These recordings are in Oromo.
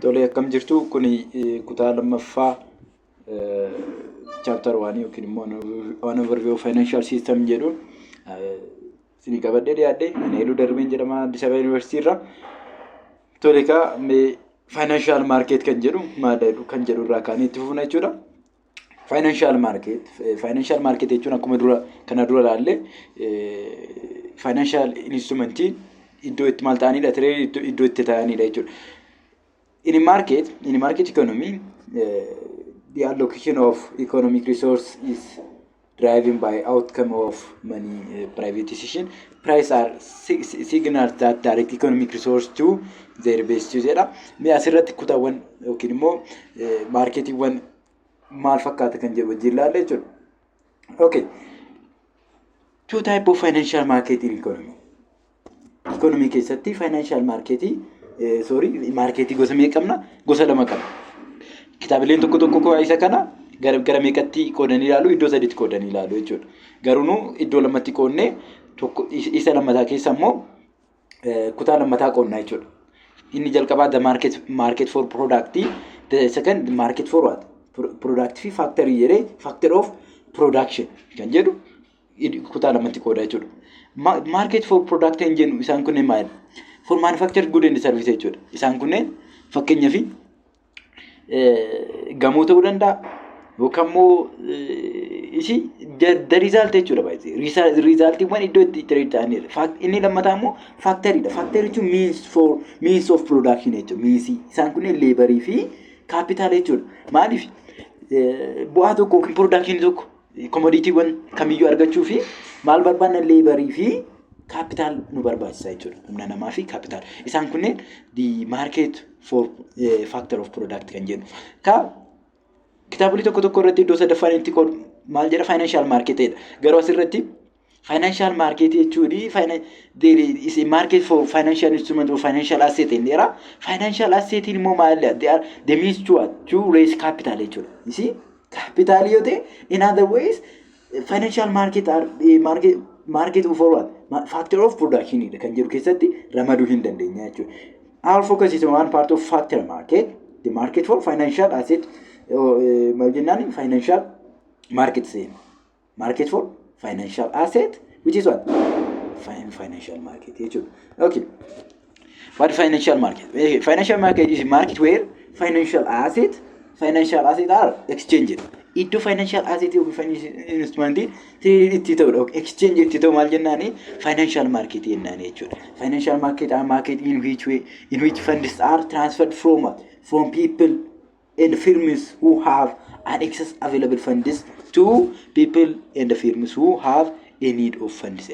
Tole, akkam jirtu? Kuni kutaa lammaffaa chapter one yookiin immoo an overview of financial system jedhu isinii qabadhee dhiyaadhe. Ani Heeluu Darbeen jedhama, Addis Ababa Yuunivarsiitii irraa. Tole egaa, mee financial market kan jedhu maal kan jedhu irraa kaanee itti fufna jechuudha. Financial market jechuun akkuma dura kana dura ilaalle, financial instrumentii iddoo itti maal ta'anidha ture, iddoo itti ta'anidha jechuudha. In market economy, the allocation of economic resource is driven by outcome of many private decision. Price are signals that direct economic resource to their best use jedha. Mee asirratti kutaawwan yookiin immoo marketiiwwan maal fakkaata kan jedhu wajjin ilaalla jechuudha. Okay. Two type of financial market in economy. Economy keessatti financial marketii, sorry, marketii gosa meeqa qabna? Gosa lama qabna. Kitaabileen tokko tokko isa kana gara meeqatti qoodanii ilaalu? Iddoo sadiitti qoodanii ilaalu jechuudha. Garuu nu iddoo lamatti qoodnee, tokko isa lammataa keessa immoo kutaa lammataa qoodna jechuudha. Inni jalqabaa the market for product, the second market for what? Product fi factory jedhee, factor of production kan jedhu kutaa lamatti qooda jechuudha. Market for product hin jennu, isaan kunneen maali? For manufactured good and service jechuudha. Isaan kunneen fakkeenyaaf gamoo ta'uu danda'a yookaan immoo isi the result jechuudha baay'ee. Resultiiwwan iddoo itti trade ta'anidha. Inni lammataa immoo factoryidha. Factory jechuun means of production jechuudha. Means isaan kunneen laborii fi capital jechuudha. Maaliif? Bu'aa tokko yookiin production tokko, commoditywwan kamiyyuu argachuu fi maal barbaanna? Laborii fi capital nu barbaachisa jechuudha. Humna namaa fi capital. Isaan kunneen the market for factor of product kan jennu. Ka kitaabolee tokko tokko irratti iddoo sadaffaan itti qoodu maal jedha? Financial marketidha. Garuu asirratti financial market jechuun there is a market for financial instrument or financial asset jedha. Financial asset immoo maalidha? They are the means to what? To raise capital jechuudha. You see? Capital yoo ta'e, in other ways, financial market are market for what? Factor of production kan jedhu keessatti ramaduu hin dandeenya jechuudha. Our focus is on one part of factor market, the market for financial asset, maal jennaan, financial market seen. Market for financial asset, which is what? Financial market jechuudha. Okay. What financial market? Financial market is a market where financial asset are exchanged. Iddoo financial asset yookiin financial instrument itti ta'udha. Exchange itti ta'u maal jennaani? Financial market jennaani jechuudha. Financial market are market in which funds are transferred from what? From people and firms who have an excess available funds to people and firms who have a need of funds.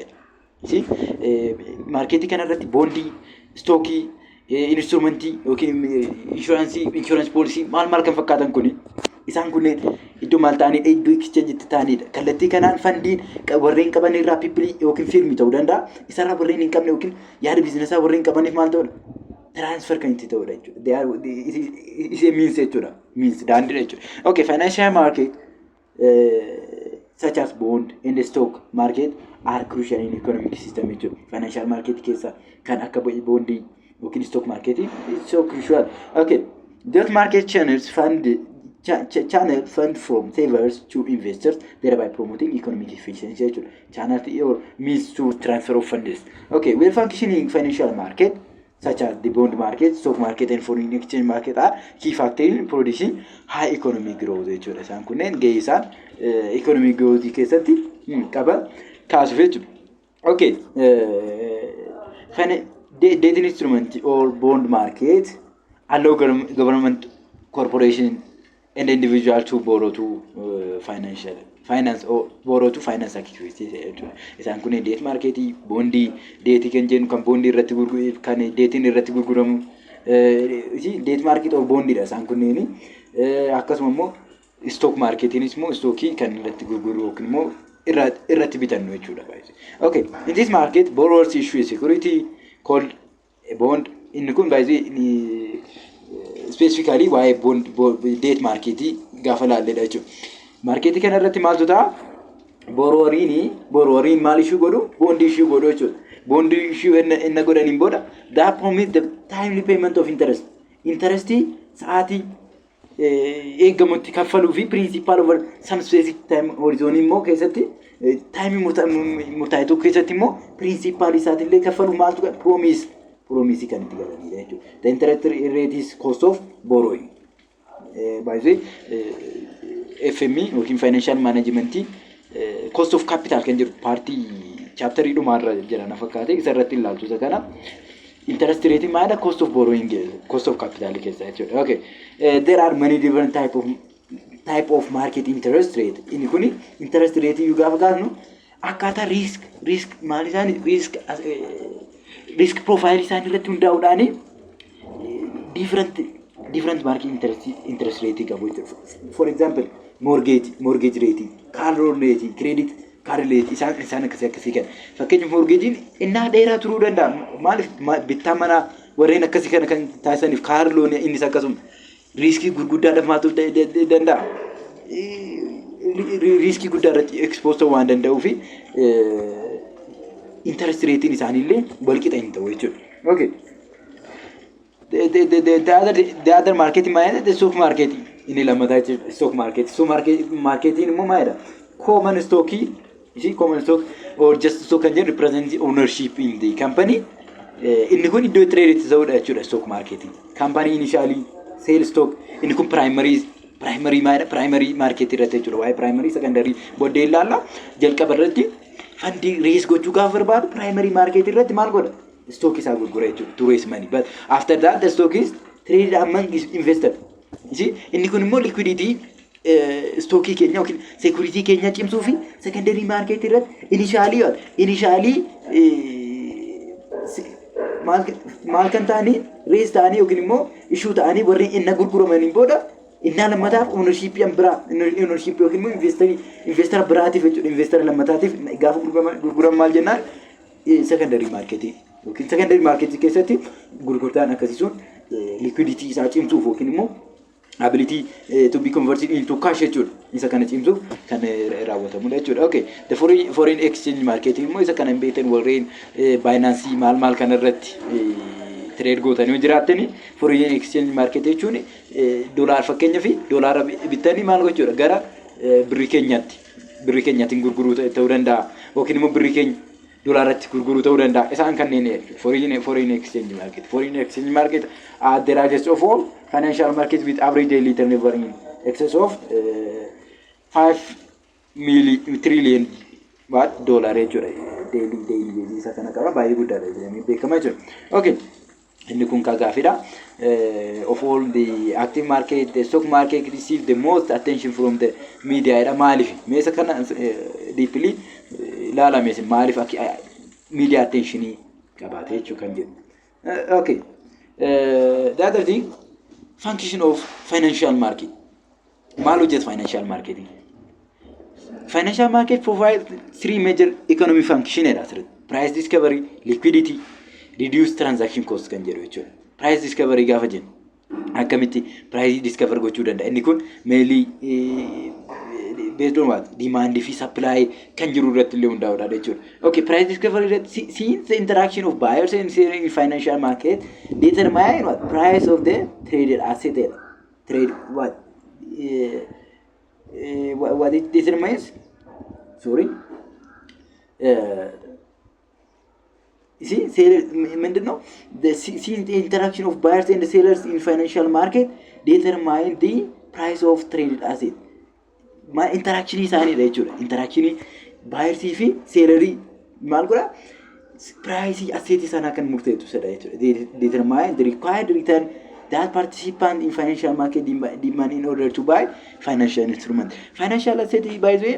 See, marketii kanarratti bondii, stockii, instrumentii yookiin insuranceii, insurance policy maal maal kan fakkaatan kuni, isaan kunneen iddoo maal ta'anidha? Iddoo exchange itti ta'anidha. Kallattii kanaan fundiin warreen qaban irraa people yookiin firmii ta'uu danda'a. Isarraa warreen hin qabne yookiin yaada businessaa warreen qabaniif maal ta'udha? Transfer kan itti ta'udha jechuudha. Isee means jechuudha. Means daandiidha jechuudha. Okay, financial market such as bond and the stock market are crucial in economic system jechuudha. Financial market keessa kan akka bondii yookiin stock market is so crucial. Okay, that market channels fund channel fund from savers to investors, thereby promoting economic efficiency jechuudha. Channel or means to transfer of funds. Okay, well functioning financial market such as the bond market, stock market and foreign exchange market are key factor in producing high economic growth jechuudha. Isaan kunneen gahee isaan economic growth keessatti qaban kaasuuf jechuudha. Okay, debt instrument or bond market allow government, corporation and individual to borrow to financial finance or borrow to finance activities jechuudha. Isaan kunneen debt marketii, bondii, debtii kan jennu kan bondii irratti gurguru, kan debtiin irratti gurguramu, debt market or bondiidha isaan kunneeni. Akkasuma immoo stock marketiinis immoo stockii kan irratti gurguru yookiin immoo irratti bitannu jechuudha. Okay, in this market borrowers issue a security called a bond. Inni kun baay'ee specifically waa'ee bond debt marketii gaafa laalledha jechuudha. Marketii kana irratti maaltu ta'a? Borroweriin maal issue godhu? Bondii issue godhu jechuudha. Bondii issue inni godhaniin booda, that promise the timely payment of interest. Interestii sa'aatii eeggamutti kaffaluu fi principal over some specific time horizon immoo keessatti, timeii murtaa'e tokko keessatti immoo principal isaatillee kaffalu maaltu promise kan itti galanidha jechuudha. The interest rate is cost of borrowing. Baay'ee FM yookiin financial management cost of capital kan jedhu partii chapterii dhumaarra jira na fakkaate, isa irratti ilaaltu isa kana. Interest rate maalidha? Cost of borrowing, cost of capital keessa jechuudha. Okay. There are many different type of market interest rate. Inni kuni interest rate iyyuu gaafa kaasnu akkaataa risk maal isaanii risk profile isaanii irratti hundaa'uudhaani different market interest rate qabu jechuudha. For example, mortgage rate, car loan rate, credit card rate, isaan akkasii akkasii kana. Fakkeenyaaf, mortgageiin innaa dheeraa turuu danda'a. Maaliif? Bittaa manaa warreen akkasii kana kan taasisaniif. Car loan innis akkasuma riskii gurguddaadhaaf maaltu danda'a? Riskii guddaa irratti expose ta'uu waan danda'uu fi interest ratein isaaniillee walqixa hin ta'u jechuudha. Okay. The other market maalidha? The stock market. Inni lammataa jechuudha. Stock market. Stock marketiin immoo maalidha? Common stock, you see, common stock or just stock kan jedhu represent ownership in the company. Inni kun iddoo trade itti ta'udha jechuudha stock marketing. Company initially sell stock, inni kun primary maalidha? Primary market irratti jechuudha. Waa'ee primary, secondary booddee ilaalla. Jalqaba irratti fundii raise gochuu gaafa barbaadu primary market irratti maal godha? Stock isaa gurgura jechuudha to raise money. But after that the stock is traded among investor. You see, inni kun immoo liquidity stockii keenya yookiin security keenya cimsuu fi secondary market irratti initially maal kan ta'anii raise ta'anii yookiin immoo issue ta'anii warri inna gurguramaniin booda innaa lammataaf ownership biraa, ownership yookiin immoo investor biraatiif jechuudha, investor lammataatiif gaafa gurguraman maal jennaan? Secondary market yookiin secondary market keessatti gurgurtaan akkasii sun liquidity isaa cimsuuf yookiin immoo ability to be converted into cash jechuudha. Isa kana cimsuuf kan raawwatamudha jechuudha. Okay. The foreign exchange market immoo isa kana hin beektan, warreen Binance maal maal kana irratti trade gootanii yoo jiraattani, foreign exchange market jechuun doolaar, fakkeenyaa fi doolaara bittanii maal gochuudha? Gara birrii keenyaatiin gurguruu ta'uu danda'a yookiin immoo birrii keenya doolaaratti gurguruu ta'uu danda'a. Isaan kanneen jechuudha. Foreign exchange market. Foreign exchange market are the largest of all financial market with average daily turnover in excess of 5 million trillion what dollar jechuudha. Daily basis isa kana qaba, baay'ee guddaadha jedhamee beekama jechuudha. Okay. Inni kun ka gaafidha. Of all the active market, the stock market receive the most attention from the media jedha. Maaliif? Mee isa kana deeply ilaalame, maaliif media attentionii qabaate jechuu kan jedhu. Okay. The other thing, function of financial market. Maal hojjeta financial marketing? Financial market provide three major economic function jedha asirratti. Price discovery, liquidity, reduce transaction cost kan jedhu jechuudha. Price discovery gaafa jennu akkamitti price discover gochuu danda'a? Inni kun mainly based on what? Demand fi supply kan jiru irratti illee hundaa'uudha jechuudha. Okay, price discovery irratti, since the interaction of buyers and sellers in financial market determine what? Price of the traded asset jedha. Trade what? What it determines? Sorry. See, seller ምንድን ነው? Since the interaction of buyers and sellers in financial market determine the price of traded asset. Ma interaction isaaniidha jechuudha. Interaction buyersii fi sellerii maal godha? Priceii assetii sanaa kan murteessu sadha jechuudha. Determine the required return that participant in financial market demand in order to buy financial instrument. Financial asset, by the way,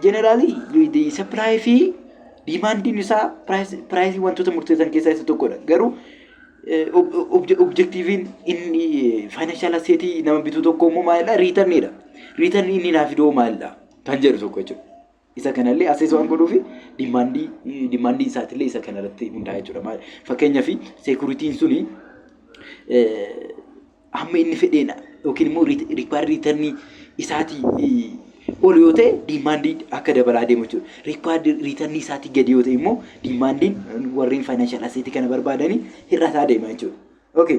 generally the supply fi demandiin isaa priceii wantoota murteessan keessaa isa tokkodha. Garuu objectiveiin inni financial assetii nama bitu tokko immoo maalidha? Returniidha. Returnii inni naa fidoo maalidha? Kan jedhu tokko jechuudha. Isa kanallee assess waan godhuufi demandii isaatillee isa kanarratti hundaa'a jechuudha. Fakkeenyaaf, securityn suni hamma inni fedheen yookiin immoo required returnii isaatii ol yoo ta'e demandii akka dabalaa deemu jechuudha. Required returnii isaatii gadi yoo ta'e immoo demandiin warreen financial assetii kana barbaadanii hir'ataa deema jechuudha. Okay.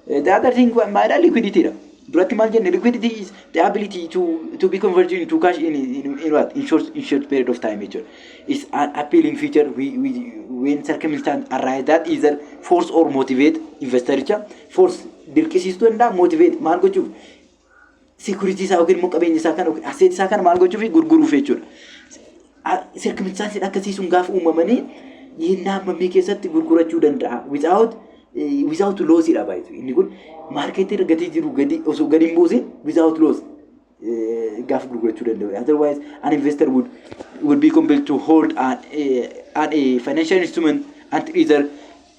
The other thing maalidha? Liquidity dha. Duratti maal jenne? Liquidity is the ability to be converted into cash in what? In short period of time jechuudha. Is an appealing feature when circumstance arise that either force or motivate investor jecha. Force dirqisiistuu danda'a, motivate maal gochuuf, security isaa yookiin immoo qabeenya isaa kana yookiin asset isaa kana maal gochuuf, gurguruuf jechuudha. Circumstance akkasii sun gaafa uumamanii yennaa hammamii keessatti gurgurachuu danda'a without loss dha baay'ee. Inni kun marketii irra gatii jiru gadi osoo gadi hin buusin without loss gaafa gurgurachuu danda'u. Otherwise, an investor would be compelled to hold an a financial instrument until either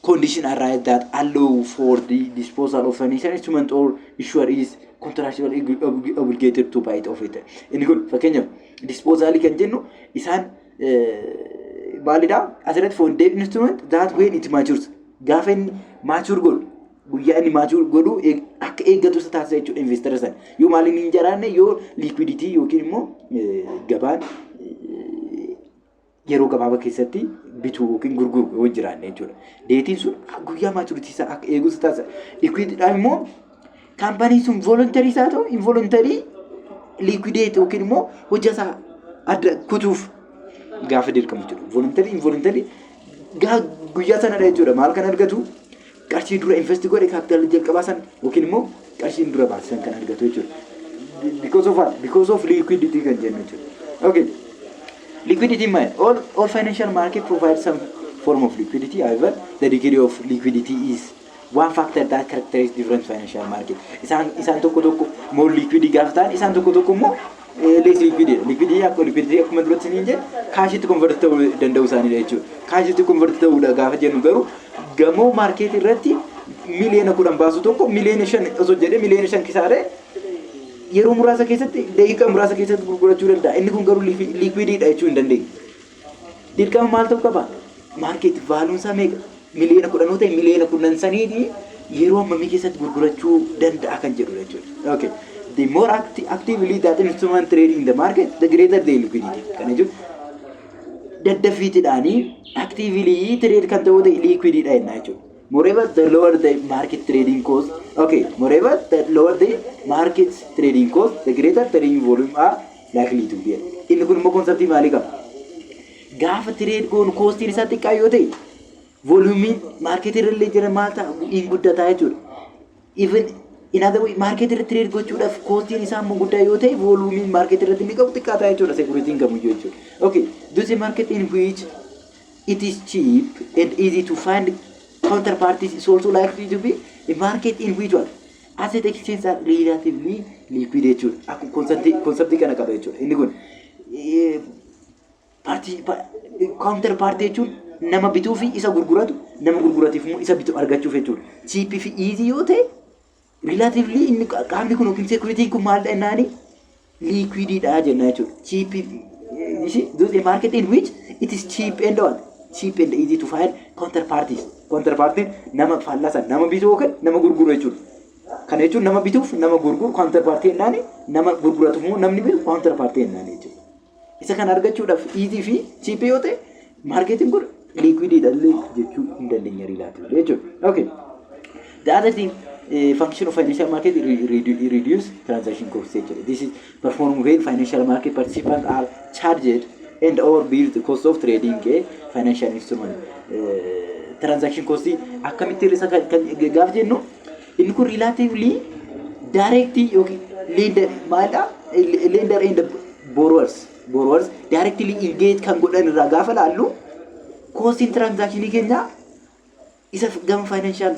condition arise that allow for the disposal of financial instrument or issuer is contractually obligated to buy it off it. Inni kun fakkeenyaaf disposalii kan jennu isaan maalidha? Asirratti for debt instrument that when it matures, gaafa inni mature godhu, guyyaa inni mature godhu akka eeggatu isa taasisa jechuudha investora sana. Yoo maaliin hin jiraanne, yoo liquidity yookiin immoo gabaan yeroo gabaabaa keessatti bituu yookiin gurguru yoo hin jiraanne jechuudha. Debtiin sun guyyaa maturity isaa akka eegu isa taasisa. Equitydhaan immoo kaampaniin sun voluntary isaa ta'u involuntary liquidate yookiin immoo hojii isaa adda kutuuf gaafa dirqamu jechuudha. Voluntary, involuntary guyyaa sanadha jechuudha. Maal kan argatu? Qarshii dura invest godhe, kaapitaala jalqabaa san yookiin immoo qarshii dura baasisan kan argatu jechuudha. Because of what? Because of liquidity kan jennu jechuudha. Okay. Liquidity maal? All financial market provide some form of liquidity. However, the degree of liquidity is one factor that characterizes different financial market. Isaan tokko tokko more liquid gaafa ta'an, isaan tokko tokko immoo less liquid. Liquidity akka liquidity akkuma duratti isiniin jedhe cashitti convert ta'uu danda'u isaaniidha jechuudha. Cashitti convert ta'uudha gaafa jennu garuu gamoo market irratti 10 miliyoona baasu tokko 5 miliyoona osoo jedhee 5 miliyoona kisaaree yeroo muraasa keessatti, daqiiqaa muraasa keessatti gurgurachuu danda'a. Inni kun garuu liquidiidha jechuu hin dandeenyu. Dirqama maal ta'uu qaba? Market valueun isaa meeqa? 10 miliyoona yoo ta'e, 10 miliyoona saniitii yeroo hammamii keessatti gurgurachuu danda'a kan jedhudha jechuudha. Okay. The more actively that instrument trade in the market, the greater the liquidity. Kana jechuun daddaffiitiidhaanii actively trade kan ta'u ta'e liquidiidha jenna jechuudha. Moreover, the lower the market trading cost, okay, moreover, the lower the market trading cost, the greater trading volume are likely to be. Inni kun immoo conceptii maalii qaba? Gaafa trade goonu costiin isaa xiqqaa yoo ta'e, volumeiin marketii irra illee jira maal ta'a? Hin guddataa jechuudha. Even in other way, marketii irra trade gochuudhaaf costiin isaa immoo guddaa yoo ta'e, volumeiin marketii irratti inni qabu xiqqaa ta'a jechuudha securityn kamiyyuu jechuudha. Okay, this is a market in which it is cheap and easy to find counterparties is also likely to be a market in which what? Asset exchange are relatively liquid jechuudha. Akkuma conceptii kana qaba jechuudha. Inni kun party counterparty jechuun nama bituu fi isa gurguratu, nama gurguratiif immoo isa bitu argachuuf jechuudha. Cheap fi easy yoo ta'e relatively inni qaamni kun yookiin securityn kun maal jennaani? Liquidiidha jenna jechuudha. Cheap, you see, this is a market in which it is cheap and what? Cheap and easy to find counterparties. Counterparty nama faallaa nama bituu yookiin nama gurguru jechuudha. Kana jechuun nama bituuf nama gurguru counterparty jennaani, nama gurguratuuf immoo namni bitu counterparty jennaani jechuudha. Isa kana argachuudhaaf easy fi cheap yoo ta'e, marketiin kun liquidiidha illee jechuu hin dandeenya relatively jechuudha. Okay. The other thing, function of financial market reduce transaction costs jechuudha. This is performed when financial market participants are charged and or bear the cost of trading a financial instrument. Transaction cost akkamitti hir'isa kan gaafa jennu, inni kun relatively direct yookiin lender maalidha, lender and borrowers directly engage kan godhan irraa gaafa laallu, costiin transactionii keenya isa gama financial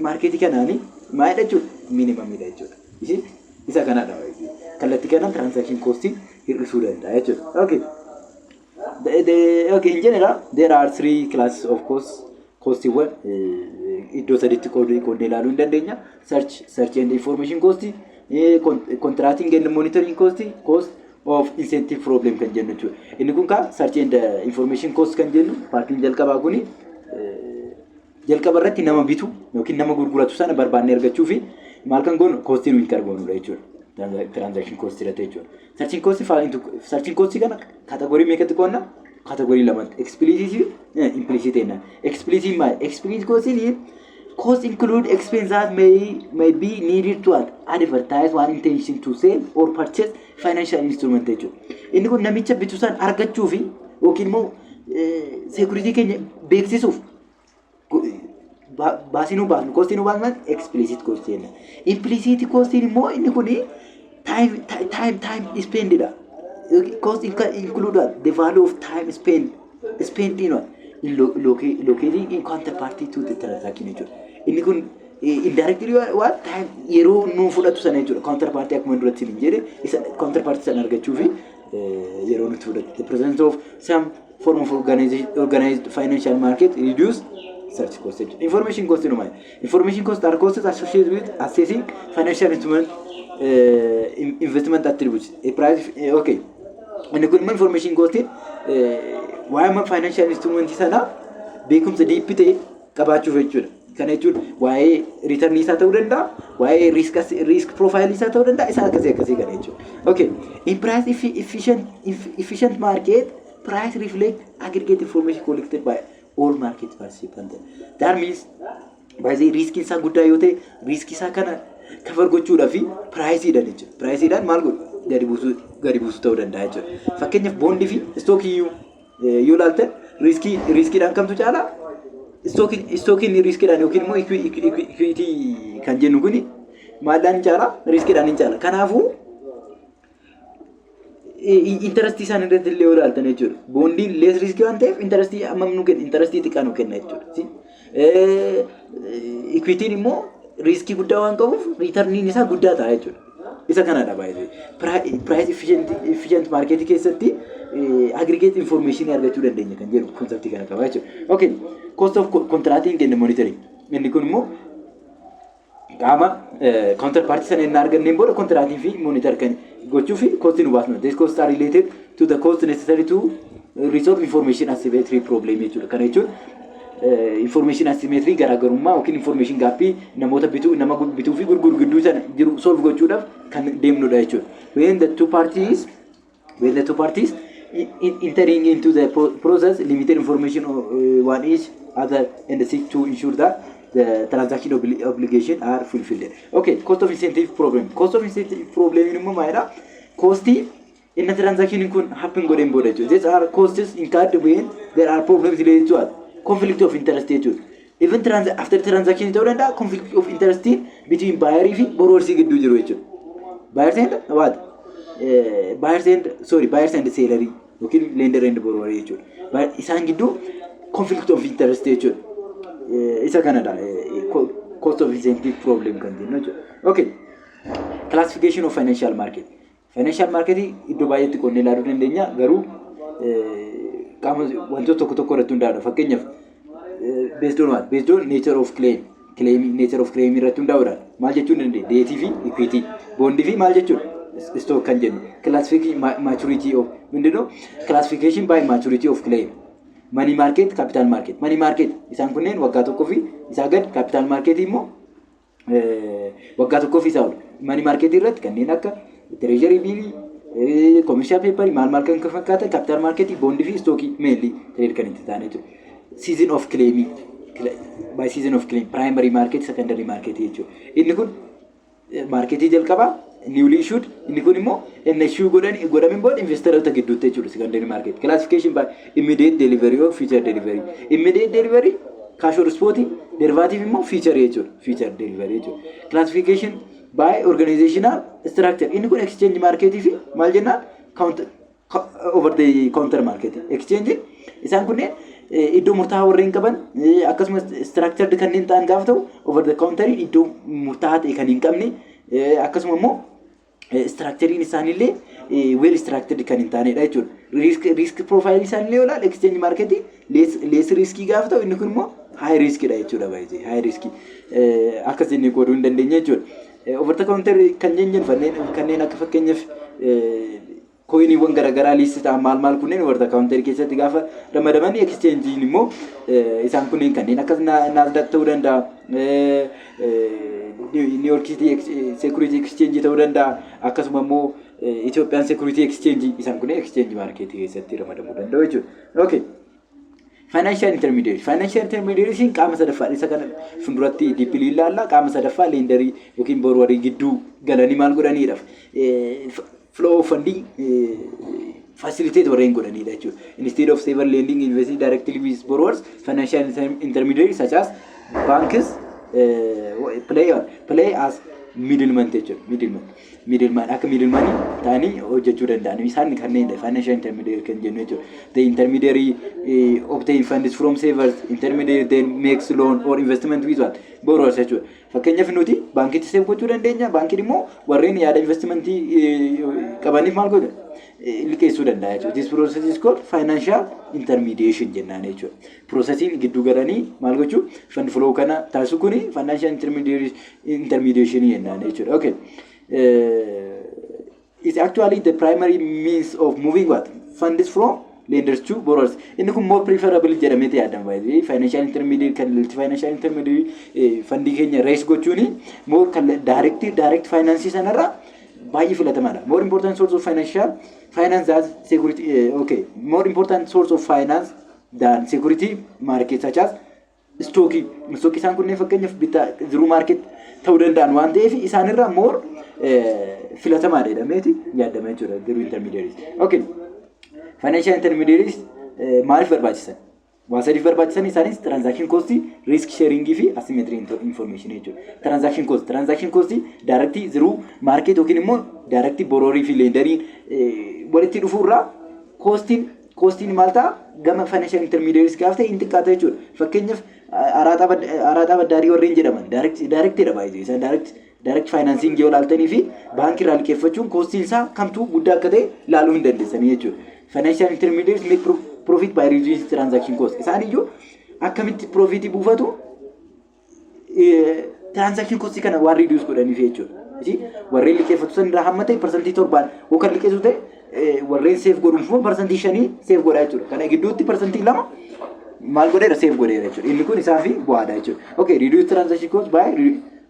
marketii kanaani maalidha jechuudha? Minimumidha jechuudha. Isa kanadha, kallattii kanaan transaction costii hir'isuu danda'a jechuudha. Okay. Okay, in general, there are three classes of cost. Costiiwwan iddoo sadiitti qoodnee ilaaluu hin dandeenya. Search and information cost, contracting and monitoring cost, cost of incentive problem kan jennu jechuudha. Inni kun kaa search and information cost kan jennu partiin jalqabaa kuni jalqaba irratti nama bitu yookiin nama gurguratu sana barbaannee argachuu fi maal kan goonu, costii nuyi karboonudha jechuudha. Transaction cost irratti jechuudha. Searching cost searching cost kana category meeqatti qoonna? Category lamatti. Explicit fi implicit jenna. Explicit maali? Explicit costiin Cost include expense that may be needed to advertise one intention to sell or purchase financial instrument jechuudha. Inni kun namicha bitu san argachuu fi yookiin immoo security keenya beeksisuuf baasii nu baasnu, costii nu baasnu explicit cost jenna. Implicit costiin immoo inni kun time spendidha. Cost include the value of time spent in what? In locating in counterparty to the transaction jechuudha. Inni kun indirectly waan time yeroo nu fudhatu sana jechuudha. Counterparty akkuma duratti hin jedhe, isa counterparty sana argachuu fi yeroo nuti fudhatu. The presence of some form of organized financial market reduce search cost jechuudha. Information cost nu maali? Information cost are costs associated with assessing financial instrument investment attributes. A price, okay. Inni kun immoo information cost waa'ee financial instrument sana beekumsa deep ta'e qabaachuuf jechuudha. Kana jechuun waa'ee return isaa ta'uu danda'a, waa'ee risk profile isaa ta'uu danda'a, isa akkasii akkasii kana jechuudha. Okay. In price efficient market, price reflect aggregate information collected by all market participants. That means baay'ee riskiin isaa guddaa yoo ta'e, riskii isaa kana cover gochuudhaa fi priceiidhaan jechuudha. Priceiidhaan maal godhu? Gadi buusuu ta'uu danda'a jechuudha. Fakkeenyaaf, bondii fi stockii yoo ilaaltan, riskiidhaan kamtu caalaa? Stockiin riskiidhaan yookiin immoo equity kan jennu kuni maalidhaan hin caalaa? Riskiidhaan hin caala. Kanaafuu interestii isaan irratti illee yoo ilaaltan jechuudha. Bondiin less riskii waan ta'eef interestii hammam nu kenna? Interestii xiqqaa nu kenna jechuudha. Equityn immoo riskii guddaa waan qabuuf returniin isaa guddaa ta'a jechuudha. Isa kanadha baay'ee. Price efficient marketii keessatti aggregate information argachuu dandeenya kan jedhu conceptii kana qaba jechuudha. Okay, cost of contracting and monitoring. Inni kun immoo qaama counterparty sana inni arganneen booda contractii fi monitor kan gochuu fi costii nu baasnu. This costs are related to the cost necessary to resolve information asymmetry problem jechuudha. Kana jechuun information asymmetry, garaagarummaa yookiin information gapii namoota bituu, nama bituu fi gurguru gidduu sana jiru solve gochuudhaaf kan deemnudha jechuudha. When the two parties entering into the process limited information one each other and seek to ensure that the transaction obligation are fulfilled. Okay, cost of incentive problem. Cost of incentive problem immoo maalidha? Costii inni transaction kun happen godheen booda jechuudha. These are costs incurred when there are problems related to what? Conflict of interest jechuudha. Even after transaction ta'uu danda'a, conflict of interest between buyer fi borrowers gidduu jiru jechuudha. Buyers and what? Buyers and, sorry, buyers and seller yookiin lender and borrower jechuudha. Isaan gidduu conflict of interest jechuudha. Isa kanadha cost of incentive problem kan jennu jechuudha. Okay. Classification of financial market. Financial market iddoo baay'eetti qonnee ilaaluu dandeenya, garuu qaama wantoota tokko tokko irratti hundaa'udha. Fakkeenyaaf, based on what? Based on nature of claim. Claim, nature of claim irratti hundaa'uudhaan maal jechuu dandeenya? Debtii fi equity. Bondii fi maal jechuudha? Stock kan jennu. Classification maturity of ምንድነው? Classification by maturity of claim. Money market, capital market. Money market isaan kunneen waggaa 1 fi isaa gad, capital market immoo waggaa 1 fi isaa ol. Money market irratti kanneen akka treasury billii, commercial paper, maal maal kan fakkaatan, capital market bondii fi stockii mainly trade kan itti ta'an jechuudha. Season of claim, by season of claim, primary market, secondary market jechuudha. Inni kun marketii jalqabaa newly issued, inni kun immoo inni issue godhan godhamin booda investoroota gidduutti jechuudha secondary market. Classification by immediate delivery or future delivery. Immediate delivery cash or spot, derivative immoo future jechuudha, future delivery jechuudha. Classification by organizational structure. Inni kun exchange market fi maal jennaan, counter, over the counter market. Exchange isaan kunneen iddoo murtaa'aa warreen qaban, akkasumas structured kanneen ta'an gaafa ta'u, over the counter iddoo murtaa'aa ta'e kan hin qabne, akkasuma immoo structureiin isaaniillee well structured kan hin taanedha jechuudha. Risk profile isaaniillee yoo ilaalle, exchange market less riskii gaafa ta'u, inni kun immoo high riskidha jechuudha, baay'ee high riskii akkas jennee qooduu hin dandeenya jechuudha. Over the counter kan jennu kanneen akka fakkeenyaaf coiniiwwan garaagaraa list ta'an maal maal, kunneen over the counter keessatti gaafa ramadaman, exchangein immoo isaan kunneen kanneen akka Nasdaq ta'uu danda'a, New York City Security Exchange ta'uu danda'a, akkasuma immoo Ethiopian Security Exchange, isaan kunneen exchange marketii keessatti ramadamuu danda'u jechuudha. Okay. Financial intermediary. Financial intermediaries qaama sadaffaa, isa kana fuulduratti deeply ilaalla. Qaama sadaffaa lenderii yookiin borrowerii gidduu galanii maal godhaniidhaaf flow of funding facilitate warreen godhanidha jechuudha. Instead of saver lending investing directly with borrowers, financial intermediaries such as banks play as middleman jechuudha. Middleman. Middleman akka middleman ta'anii hojjechuu danda'an. Isaan kanneen financial intermediary kan jennu jechuudha. The intermediary obtain funds from savers, intermediary then makes loan or investment with what? Borrowers jechuudha. Fakkeenyaaf, nuti baankiitti save gochuu dandeenya. Baankiin immoo warreen yaada investmentii qabaniif maal godha? Liqeessuu danda'a jechuudha. This process is called financial intermediation jennaan jechuudha. Processiin gidduu galanii maal gochuu, fund flow kana taasisu kuni financial intermediation jennaan jechuudha. Okay. Is actually the primary means of moving what? Funds from lenders to borrowers. Inni kun more preferable jedhameeti yaadama baay'ee. Financial intermediary kan financial intermediary fundii keenya raise gochuuni more kan direct finance sanarra baay'ee filatamaadha. More important source of financial finance as security, okay, more important source of finance than security market such as stockii. Stockii isaan kunneen fakkeenyaaf bittaa through market ta'uu danda'an waan ta'eef, isaanirra more filatamaadha jedhameeti yaadama jechuudha through intermediaries. Okay. Financial intermediaries maaliif barbaachisan? Waa sadiif barbaachisan. Isaanis transaction cost, risk sharing fi asymmetry information jechuudha. Transaction cost, transaction cost direct through market yookiin immoo direct borrowerii fi lenderii walitti dhufuurraa costiin maal ta'a? Gama financial intermediaries gaaf ta'e hin xiqqaata jechuudha. Fakkeenyaaf, araaxaa baddaarii warreen jedhaman directidha baay'ee isaan. Direct financing yoo ilaaltanii fi baankii irraa liqeeffachuun costiin isaa kamtuu guddaa akka ta'e ilaaluu hin dandeessanii jechuudha. Financial intermediaries make profit by reducing transaction cost. Isaan iyyuu akkamitti profitii buufatu? Transaction cost kana waan reduce godhaniif jechuudha. Warreen liqeeffatu san irraa hamma ta'e 7% yoo kan liqeessu ta'e, warreen save godhuun immoo 5% save godhaa jechuudha. Kana gidduutti 2% maal godheera? Save godheera jechuudha. Inni kun isaa fi bu'aadha jechuudha. Okay, reduce transaction cost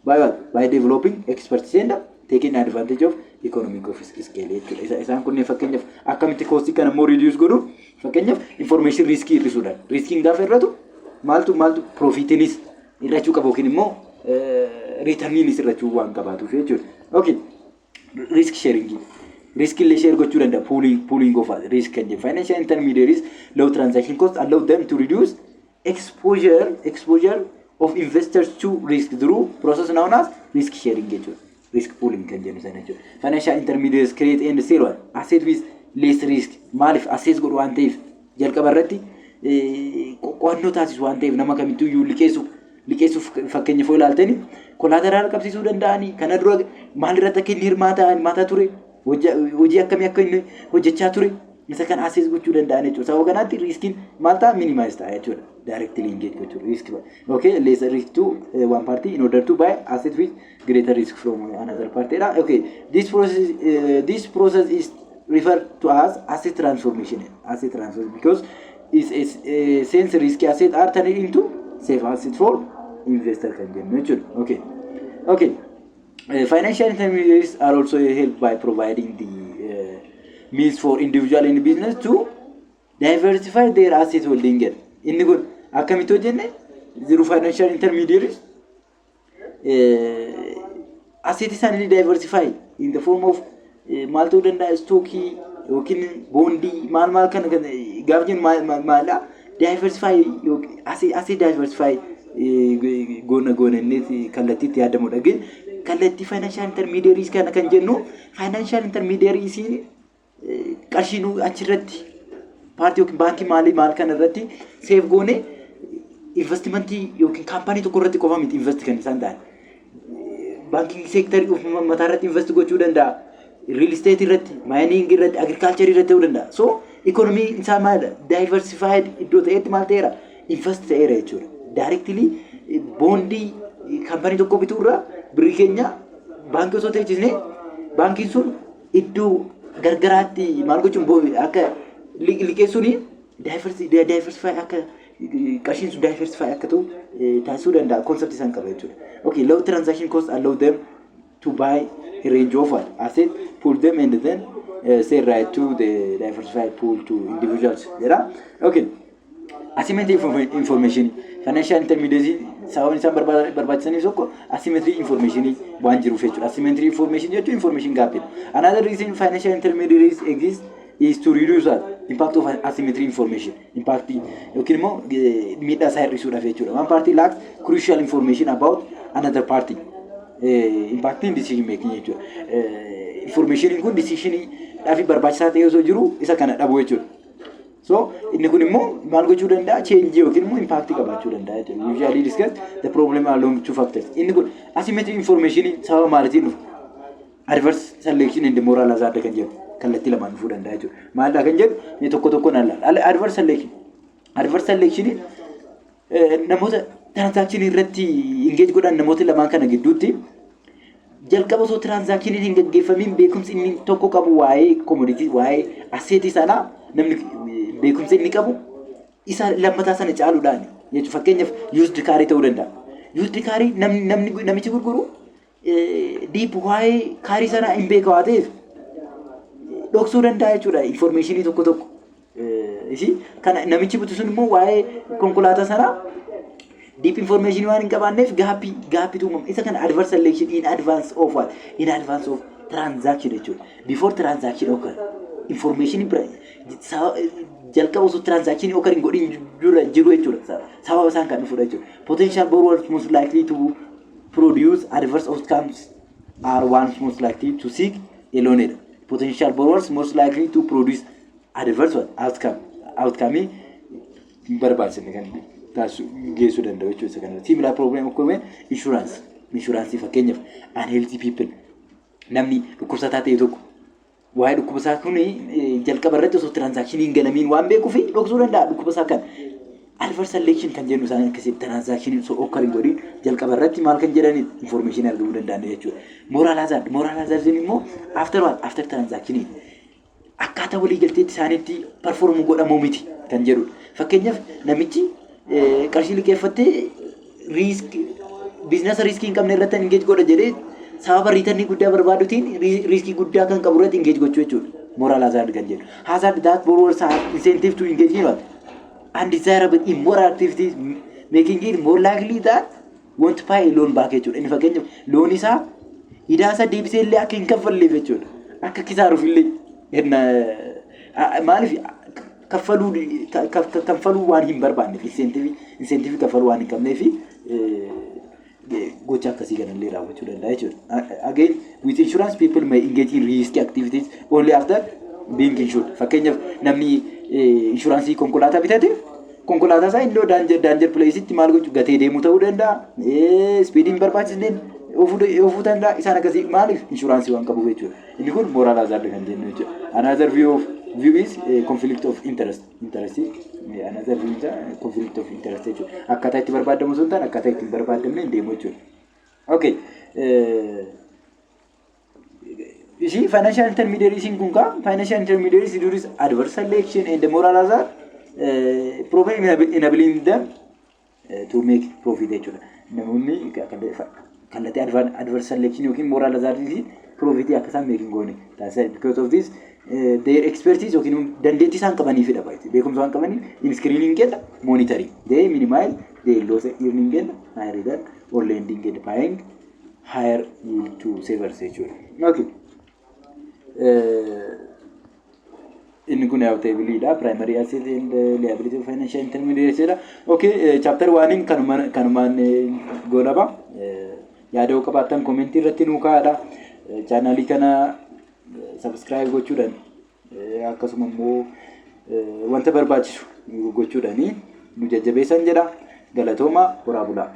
by what? By developing expertise and taking advantage of economic of scale jechuudha. Isaan kunneen fakkeenyaaf akkamitti costii kana immoo reduce godhu? Fakkeenyaaf, information riskii hir'isuudhaan. Riskiin gaafa hir'atu maaltu profitiinis hir'achuu qaba yookiin immoo returniinis hir'achuu waan qabaatuuf jechuudha. Okay. Risk sharing. Risk illee share gochuu danda'a. Pooling of risk kan jedhu. Financial intermediaries low transaction cost allow them to reduce exposure of investors to risk through process known as risk sharing jechuudha. Risk pooling kan jennu sana jechuudha. Financial intermediaries create and sell what? Asset with less risk. Maaliif? Assess godhu waan ta'eef, jalqaba irratti qo'annoo taasisu waan ta'eef, nama kamittuu iyyuu liqeessuuf fakkeenya foo ilaaltanii collateral qabsiisuu danda'anii, kana dura maal irratti akka inni hirmaataa ture, hojii akkamii akka inni hojjechaa ture, isa kan assess gochuu danda'an jechuudha. Sababa kanaatti riskiin maal ta'a? Minimize ta'a jechuudha. Directly engage gochuudha. Risk, okay, less risk to one party in order to buy asset with greater risk from another party dha. Okay, this process is referred to as asset transformation. Asset transformation because is a sense risky asset are turned into safe asset for investor kan jennu jechuudha. Okay. Financial intermediaries are also helped by providing the means for individual and business to diversify their asset holding. Inni kun akkamitti hojjenne? Through financial intermediaries asset isaanii diversify in the form of maal ta'uu danda'a? Stockii yookiin bondii maal maal kana gaaf jennu maal diversify, asset diversify goona goonanneeti kallattii itti yaadamudha. Gin kallattii financial intermediaries kana kan jennu, financial intermediaries qarshii nu achirratti paartii yookiin baankii maalii maal kana irratti save goone investmentii yookiin kaampaanii tokko irratti qofa miti invest kan isaan ta'an. Banking sectorii of mataa irratti invest gochuu danda'a. Real estate irratti, mining irratti, agriculture irratti ta'uu danda'a. So economy isaa maalidha? Diversified iddoo ta'etti maal ta'eera? Invest ta'eera jechuudha. Directly bondii kaampaanii tokko bituu irraa birrii keenya baankii osoo teechisnee, baankiin sun iddoo gargaraatti maal gochuun akka liqeessuun diversify akka qarshiin sun diversify akka ta'u taasisuu danda'a, concept isaan qaba jechuudha. Okay, low transaction cost allow them to buy a range of what? Asset, pool them and then sell right to the diversified pool to individuals jedha. Okay. Asymmetry information, financial intermediaries sababni isaan barbaachisaniif tokko asymmetry information waan jiruuf jechuudha. Asymmetry information jechuun information gap. Another reason financial intermediaries exist is to reduce that impact of asymmetry information. Impact yookiin immoo miidhaa isaa hir'isuudhaaf jechuudha. One party lacks crucial information about another party. Impactiin decision making jechuudha. Informationiin kun decisionii dhaaf barbaachisaa ta'e osoo jiru isa kana dhabuu jechuudha. So inni kun immoo maal gochuu danda'a? Change yookiin immoo impact qabaachuu danda'a jechuudha. Usually discuss the problem along two factors. Inni kun asymmetric information sababa maaliitiin dhufa? Adverse selection and moral hazard kan jedhu kallattii lamaan dhufuu danda'a jechuudha. Maalidha kan jedhu mee tokko tokkoon ilaalla. Adverse selection. Adverse selection namoota transaction irratti engage godhan namoota lamaan kana gidduutti jalqaba osoo transactioniin hin gaggeeffamiin beekumsi inni tokko qabu waa'ee commodity, waa'ee assetii sanaa, namni beekumsa inni qabu isa lammataa sana caaluudhaan jechuudha. Fakkeenyaaf, used carii ta'uu danda'a. Used carii namni namichi gurguru deep waa'ee carii sanaa hin beeka waa ta'eef dhoksuu danda'a jechuudha informationii tokko tokko. Isi kana namichi bitu sun immoo waa'ee konkolaataa sanaa deep information waan hin qabaanneef gapiitu uumama. Isa kana adverse selection in advance of what? In advance of transaction jechuudha. Before transaction occur. Information bira jalqaba osoo transaction occur hin godhin dura jiru jechuudha. Sababa isaan kan dhufudha jechuudha. Potential borrowers most likely to produce adverse outcomes are ones most likely to seek a loan jedha. Potential borrowers most likely to produce adverse what? Outcome. Outcome hin barbaachisne kan taasisu geessuu danda'u jechuudha isa kana. Similar problem occur insurance. Insurance, fakkeenyaaf, unhealthy people, namni dhukkubsataa ta'e tokko waa'ee dhukkuba isaa kun jalqaba irratti osoo transactionii hin galamiin waan beekuuf dhoksuu danda'a dhukkuba isaa kana. Adverse selection kan jennu isaan akkasii transactionii osoo occur hin godhin jalqaba irratti maal kan jedhani information argamuu danda'an jechuudha. Moral hazard. Moral hazard immoo after what? After transaction akkaataa walii galteetti isaaniitti perform godhamuu miti kan jedhudha. Fakkeenyaaf, namichi qarshii liqeeffattee risk businessa riskii hin qabne irratti engage godha jedhee sababa returnii guddaa barbaadutiin riskii guddaa kan qabu irratti engage gochuu jechuudha. Moral hazard kan jedhu. Hazard that borrowers have incentive to engage in what? Undesirable immoral activities, making it more likely that won't pay loan back jechuudha. Inni fakkeenyaaf loan isaa idaa isaa deebisee illee akka hin kaffalleef jechuudha. Akka kisaaruuf illee maaliif kaffaluu waan hin barbaanneef, incentive kaffaluu waan hin qabneef gocha akkasii kanallee raawwachuu danda'a jechuudha. Again, with insurance, people may engage in risky activities only after being insured. Fakkeenyaaf, namni insurance konkolaataa bitate konkolaataa isaa iddoo danger placeitti maal gochuu gatee deemuu ta'uu danda'a. Speedii hin barbaachisneen oofuu danda'a. Isaan akkasii maaliif insurance waan qabuuf jechuudha. Inni kun moral hazard kan jennu jechuudha. Another view is conflict of interest. Interest, another view is conflict of interest jechuudha. Akkaataa itti barbaadamu osoo hin taane akkaataa itti hin barbaadamne hin deemu jechuudha. Okay. You see, financial intermediaries in kun kaa financial intermediaries do this adverse selection and the moral hazard problem enabling them to make profit jechuudha. Namoonni kallattii adverse selection yookiin moral hazard profit akka isaan make hin goone taasisa. Because of this, their expertise yookiin dandeettii isaan qabaniifidha baay'ee. Beekumsa waan qabaniif in screening and monitoring. They minimize their loss earning and higher return or lending and paying higher yield to savers jechuudha. Okay. Inni kun yaa'u tableiidha. Primary asset and liability of financial intermediaries jedha. Okay, chapter oneiin kanumaan goolaba. Yaada yoo qabaattan commentii irratti nuu kaa'adha. Channelii kana subscribe gochuudhaan, akkasuma immoo wanta barbaachisu gochuudhaan nu jajjabeessan jedha. Galatooma, horaa bulaa.